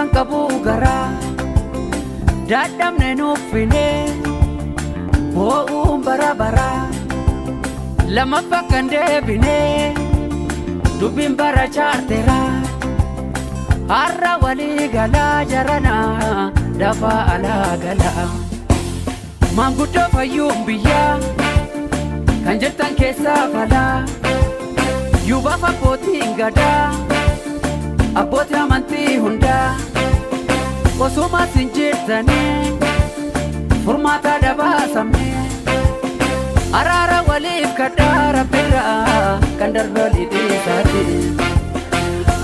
Kan qabu garaa dadhabne nuffine boo'uun bara baraa lammaffaa kan deebine dubbiin bara chaarteraa har'a walii galaa jaranaa dafaa alaa galaa maanguddoo fayyuun biyyaa kan jirtan keessaa falaa yuubaaf abbootiin gadaa abbootii amantii hundaa osuma sin jirtanii furmaata dabaasamne araara waliif kadhaa rabbirraa kan darbe walii dhiisaati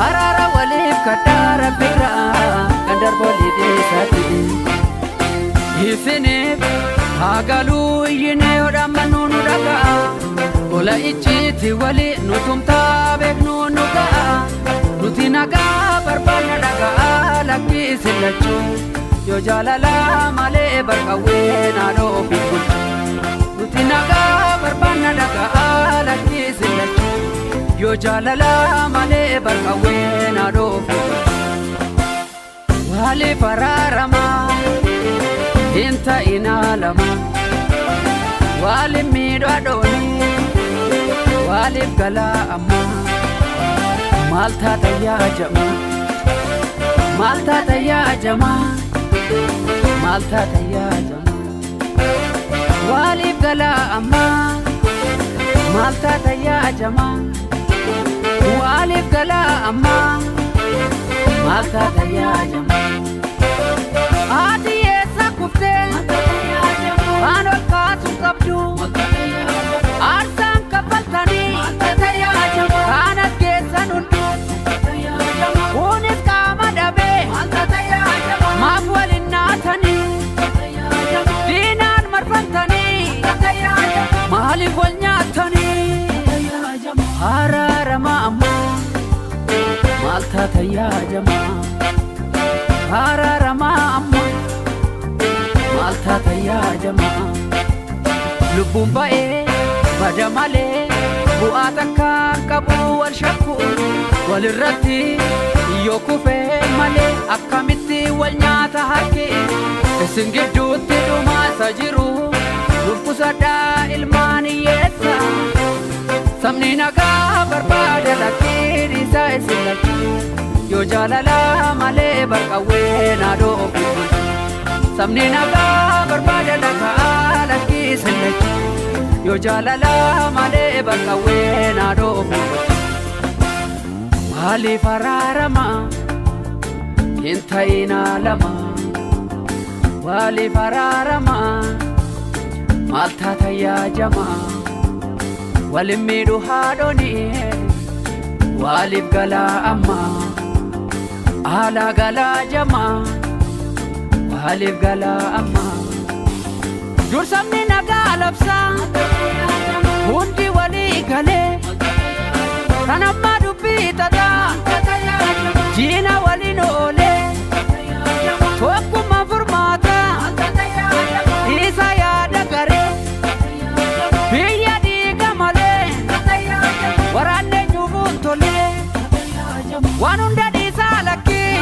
araara waliif kadhaa rabbirraa kan darbe walii dhiisaati isiniif haa galuu iyyinee hodhamannuu nu dhaga'a gola icciitti wali nu tumtaa beeknu nu ga'a nuti nagaa barbaanna dhaga'a lakkii isin lachuu yoo jaalalaa malee barqawwee naadhoo ofiif bulchu nuti nagaa barbaanna dhaga'a lakkii isin lachuu yoo jaalalaa malee barqawwee naadhoo ofiif bulchu waliif araaramaa hin ta'inaa lama waliin miidhaa dhoonii waliif galaa ammaa maal taata yaa jamaa maal taata yaa jamaa maal taata yaa jamaa waliif galaa ammaa maal taata yaa jamaa waliif galaa ammaa maal taata yaa jamaa haati eessa kuftee waan ol kaasuu qabdu aarsaan kaffaltanii kaanas geessan hunduu kunis qaama dhabee maaf waliin naatanii diinaan marfamtanii maaliif wal nyaatanii araarama ammaa maal taata yaa jamaa araarama ammaa maal taata yaa jamaa lubbuun ba'ee bada malee bu'aa takka qabu wal shakku walirratti yoo kufee malee akkamitti wal nyaata harki isin gidduutti dhumaasa jiru nuuf qusadhaa ilmaan hiyyeessa sabni nagaa barbaada lakkiin isaa isin lachuu yoo jaalalaa malee barqawwee naadhoo ofiif bulchu sabni nagaa barbaada dhagaa lakkii isin lachuu yoo jaalalaa malee barqawwee naadhoo ofiif bulchu maaliif araarama hin ta'inaa lama maaliif araarama maal taata yaa jamaa walin miidhu haadhonii waliif galaa ammaa alaa galaa jamaa waliif galaa ammaa dursamni nagaa labsaa hundi walii galee kan ammaa dubbii xaxaa diina waliin oolee tokkummaan furmaata isa yaada garee biyya diiga malee waraanne nyuubuun tolee waan hunda dhiisaa lakkii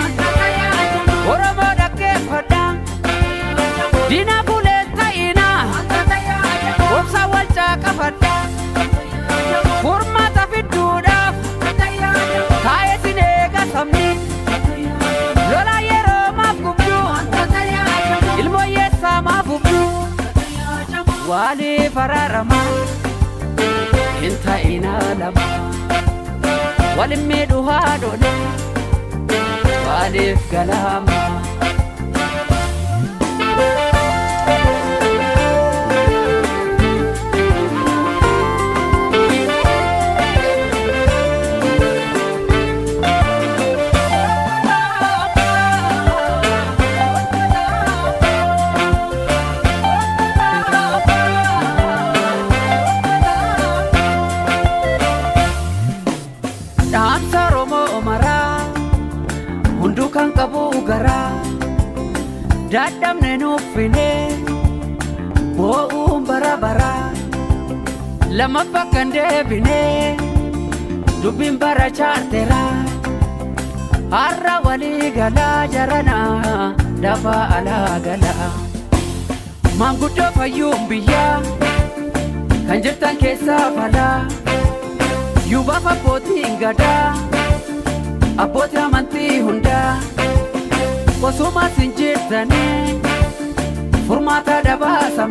Oromoo dhaggeeffadha diina buleen ta'ina obsa wal caaqafadha furmaata fidduudhaaf taa'ee sin eega sabni lola yeroo maaf gubdu ilmoo hiyyeessaa maaf hubdu waliif araarama hin ta'inaa lama walin miidhu haadhole waliif galaama. Dhaamsa Oromoo maraa hunduu kan qabu garaa dadhabne nuffine boo'uun bara baraa lammaffaa kan deebine dubbiin bara chaarteraa. Har'a walii galaa jaranaa dafaa alaa galaa. Maanguddoo fayyuun biyyaa kan jirtan keessaa falaa. Yuubaaf abbootiin gadaa abbootii amantii hundaa osumas hin jirtanii furmaata dabaasa.